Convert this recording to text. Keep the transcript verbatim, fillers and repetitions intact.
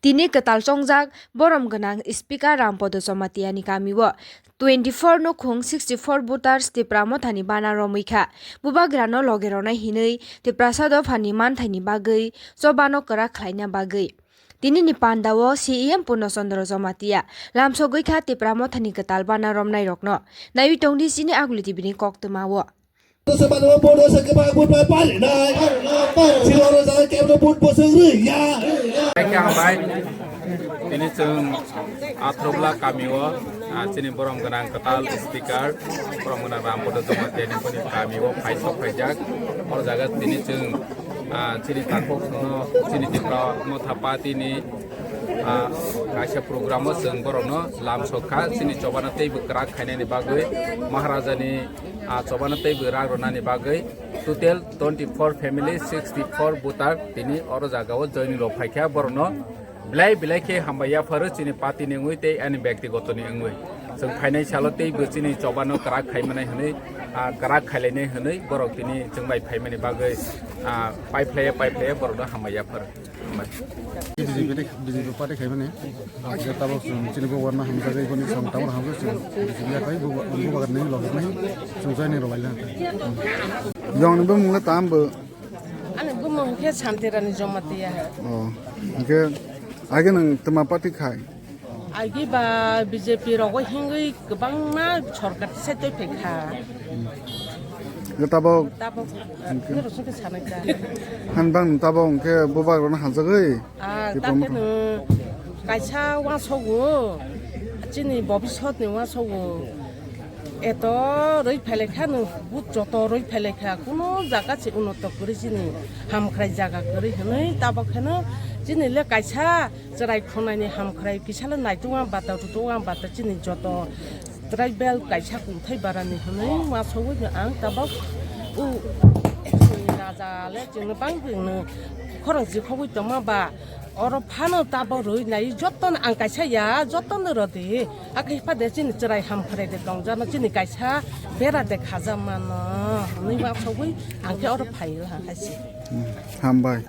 Tini kwtal chongjak borom gwnang Speaker Rampodo Jamatia ni kamio twenty four nukhung sixty four voters Tipra Mothani bana romwi kha. Bubagrano loge ronai hinwi Tiprasa dophani manthaini bagwi chobano kwrak khlaina bagwi. Tini ni pandao C E M Purno Chandra Jamatia lamsogwi kha Tipra Mothani kwtal bana romnai rokno. Naiwi tongdi chini Aguli T V ni koktwmao. Sema no bono se kebak but bai pari nai. Silo ro jala kem no but bo se ri ya. Hai khe hambai. Tini chwng Athrobla kamio, ah, chini borom gwnang kwtal speaker, borom gwnang Rampodo Jamatia ni boni kamio phai sok phaijak. O jaga tini chwng, ah, chini takhuk no chini Tipra Motha Party ni, ah, kaisa program o chwng borokno lamsok kha. Chini chobano teibo kwrak khainani bagwi Maharaja ni, ah, chobano teibo rak rwnani bagwi total twenty four family, sixty four voter tini oro jaga o joining rok phaikha. Borokno belai belai khe hambai yapharo chini party ni wngwi tei ani byaktigoto ni wngwi. Chwng phainai salo teibo chini chobano kwrak khaimanai hwnwi, ah, kwrak khailainai hwnwi borok tini chwng bai phaimani bagwi, ah, paiphlaiya paiphlaiya borokno hambai yapharo. B J P de, B J P party khaimani. Ang khe tabok chwng chini bubagrano hamjagwi boni chwng tabok hamjak chwng B J P yakhai bubagrani loge nai chwng joining rwlaila. Yongni bumung le tam bo? Ani bumung khe Santirani Jamatia. Oh, hingke age nwng twma party khai? Agi ba B J P rogo hingwi kwbangma sorkar se twi phaikha. Tabok. Tabok, hingke. Nirok sungke sanai ta. Han bang tabok hingke bubagrano hamjagwi. Ah, Tipra ta khe Motha. Nwng kaisa uansukgo, chini bobiswt ni uansukgo. Eto rwi phailai kha nwng, but joto rwi phailai kha, kuno jaga se unoto kwrwi chini hamkrai jaga kwrwi hwnwi tabok kheno chini le kaisa chwrai khonai ni hamkrai kisa le naitung ang bata rutung ang bata chini joto tribal kaisa kungthai barani hwnwi uansugwi ang tabok u raja le chwngno bang khorang jikhogwi tongma ba. Oro phano tabok rwi nai jotono ang kaisa ya, jotono rw di. Hakhe hipha de chini chwrai hamkrai de tongjakno chini kaisa bera de khajakmano hwnwi uansugwi ang khe oro phai o ha hai se. Hmm, hambai.